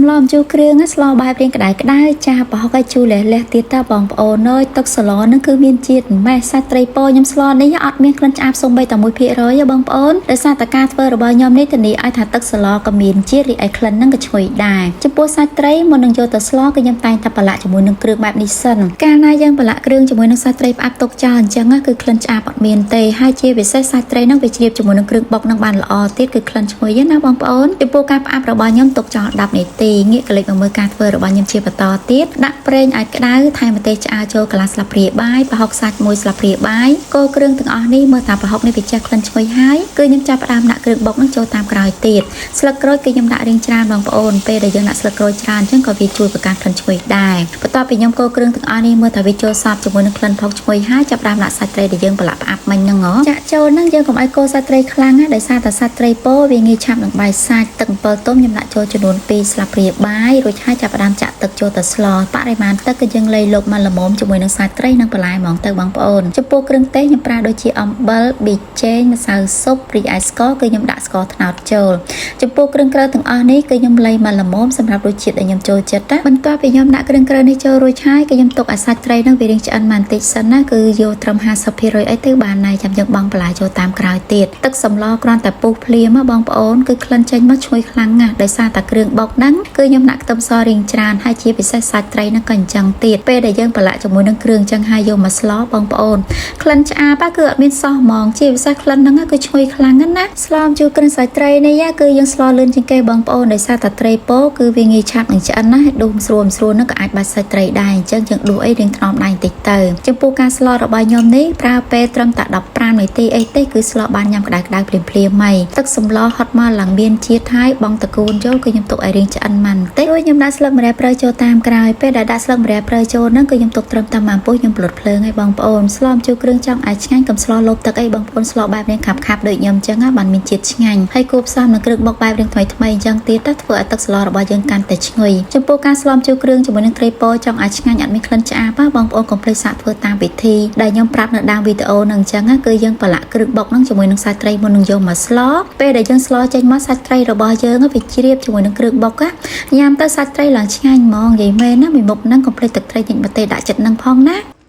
សម្លម្ជូរគ្រឿងស្លបែបរៀងក្តៅក្តៅចាប្រហុកឲ្យជូរលះលះទៀតតាបងប្អូនអើយទឹកស្លហ្នឹងគឺមានជាតិម៉េះសាច់ត្រីពោខ្ញុំស្លនេះអត់មានក្លិនឆ្អាបសូម្បីតែ1%បងប្អូនដោយសារតែការធ្វើរបស់ខ្ញុំនេះធានាឲ្យថាទឹកស្លក៏មានជាតិរីឯក្លិនហ្នឹងក៏ឈ្ងុយដែរចំពោះសាច់ត្រីមុននឹងយកទៅស្លគឺខ្ញុំតែងតែប្រឡាក់ជាមួយនឹងគ្រឿងបែបនេះសិនកាលណាយើងប្រឡាក់គ្រឿងជាមួយនឹងសាច់ត្រីផ្អាប់ទុកចោលអញ្ចឹងគឺក្លិនឆ្អាបអត់មានទេហើយជាពិសេសសាច់ត្រីហ្នឹងវាជ្រាបជាមួយនឹងគ្រឿងបុកហ្នឹងបានល្អទៀតគឺក្លិនឈ្ងុយណាបងប្អូនចំពោះការផ្អាប់របស់ខ្ញុំទុកចោល10នាទីងាកកលេចមកមើលការធ្វើរបស់ខ្ញុំជាបន្តទៀតដាក់ប្រេងឲ្យក្តៅថែមម្ទេសឆ្អើរចូលកន្លះស្លាបព្រាបាយប្រហុកសាច់មួយស្លាបព្រាបាយកូរគ្រឿងទាំងអស់នេះមើលថាប្រហុកនេះវាចេះក្លិនឈ្ងុយហើយគឺខ្ញុំចាប់ផ្ដើមដាក់គ្រឿងបុកហ្នឹងចូលតាមក្រោយទៀតស្លឹកក្រូចគឺខ្ញុំដាក់រៀងច្រើនបងប្អូនពេលដែលយើងដាក់ស្លឹកក្រូចច្រើនអញ្ចឹងក៏វាជួយបង្កើនក្លិនឈ្ងុយដែរបន្ទាប់ពីខ្ញុំកូរគ្រឿងទាំងអស់នេះមើលថាវាចូលសព្វជាមួយនឹងក្លិនប្រហុកឈ្ងុយហើយចាប់ផ្ដើមដាក់សាច់ត្រីដែលយើងប្រឡាក់ផ្អាប់មិញហ្នឹងហ៎ចាក់ចូលហ្នឹងយើងកុំឲ្យកូរសាច់ត្រីខ្លាំងណាដោយសារតែសាច់ត្រីពោវាងាយឆាប់នឹងបាយសាច់ទឹកអំពិលទុំខ្ញុំដាក់ចូលចំនួន2ស្លាបព្រាបាយរួចហើយចាប់ផ្ដើមចាក់ទឹកចូលទៅស្លបរិមាណទឹកគឺយើងលៃលុបមកល្មមជាមួយនឹងសាច់ត្រីនិងបន្លែហ្មងទៅបងប្អូនចំពោះគ្រឿងទេសខ្ញុំប្រើដូចជាអំបិលប៊ីចេងម្សៅស៊ុបរីឯស្ករគឺខ្ញុំដាក់ស្ករត្នោតចូលចំពោះគ្រឿងក្រៅទាំងអស់នេះគឺខ្ញុំលៃមកល្មមសម្រាប់រសជាតិដែលខ្ញុំចូលចិត្តណាបន្ទាប់ពីខ្ញុំដាក់គ្រឿងក្រៅនេះចូលរួចហើយគឺខ្ញុំទុកឲ្យសាច់ត្រីនឹងវារៀងឆ្អិនមកបន្តិចសិនណាគឺយកត្រឹម50%អីទៅបានហើយចាំយើងបង់បន្លែចូលតាមក្រោយទៀតទឹកសម្លគ្រាន់តែពុះភ្លាមបងប្អូនគឺក្លិនចេញមកឈ្ងុយខ្លាំងណាស់ដោយសារតែគ្រឿងបុកហ្នឹងគឺខ្ញុំដាក់ខ្ទឹមសរៀងច្រើនហើយជាពិសេសសាច់ត្រីហ្នឹងក៏អញ្ចឹងទៀតពេលដែលយើងប្រឡាក់ជាមួយនឹងគ្រឿងអញ្ចឹងហើយយកមកស្លបងប្អូនក្លិនឆ្អាបគឺអត់មានសោះហ្មងជាពិសេសក្លិនហ្នឹងគឺឈ្ងុយខ្លាំងណាស់ណាស្លម្ជូរគ្រឿងសាច់ត្រីនេះគឺយើងស្លលឿនជាងគេបងប្អូនដោយសារតែត្រីពោគឺវាងាយឆាប់នឹងឆ្អិនណាដួសស្រួលស្រួលហ្នឹងក៏អាចបាច់សាច់ត្រីដែរអញ្ចឹងយើងដួសអីរៀងថ្នមដៃបន្តិចទៅចំពោះការស្លរបស់ខ្ញុំនេះប្រើពេលត្រឹមតែ15នាទីអីទេគឺស្លបានញ៉ាំក្តៅក្តៅភ្លាមភ្លាមហើយទឹកសម្លហត់មកឡើងមានជាតិហើយបងតកូនចូលគឺខ្ញុំទុកឲ្យរៀងឆ្អិនមកបន្តិចរួចខ្ញុំដាក់ស្លឹកម្រះព្រៅចូលតាមក្រោយពេលដែលដាក់ស្លឹកម្រះព្រៅចូលហ្នឹងគឺខ្ញុំទុកត្រឹមតែមួយអំពូខ្ញុំប្លុតភ្លើងឲ្យបងប្អូនស្លម្ជូរគ្រឿងចង់ឲ្យឆ្ងាញ់កុំស្លលូបទឹកអីបងប្អូនស្លបែបនេះខាប់ខាប់ដូចខ្ញុំអញ្ចឹងបានមានជាតិឆ្ងាញ់ហើយគួបផ្សំនឹងគ្រឿងបុកបែបរៀងថ្មីថ្មីអញ្ចឹងទៀតទៅធ្វើឲ្យទឹកស្លរបស់យើងកាន់តែឈ្ងុយចំពោះការស្លម្ជូរគ្រឿងជាមួយនឹងត្រីពោចង់ឲ្យឆ្ងាញ់អត់មានក្លិនឆ្អាបបងប្អូនកុំភ្លេចសាកធ្វើតាមវិធីដែលខ្ញុំប្រាប់នៅដើមវីដេអូហ្នឹងអញ្ចឹងគឺយើងប្រឡាក់គ្រឿងបុកហ្នឹងជាមួយនឹងសាច់ត្រីមុននឹងយកមកស្លពេលដែលយើងស្លចេញមកសាច់ត្រីរបស់យើងវាជ្រាបជាមួយនឹងគ្រឿងបុកញ៉ាំទៅសាច់ត្រីឡើងឆ្ងាញ់ហ្មងនិយាយមែនណាមួយមុខហ្នឹងកុំភ្លេចទឹកត្រីញិចម្ទេសដាក់ចិត្តហ្នឹងផងណា។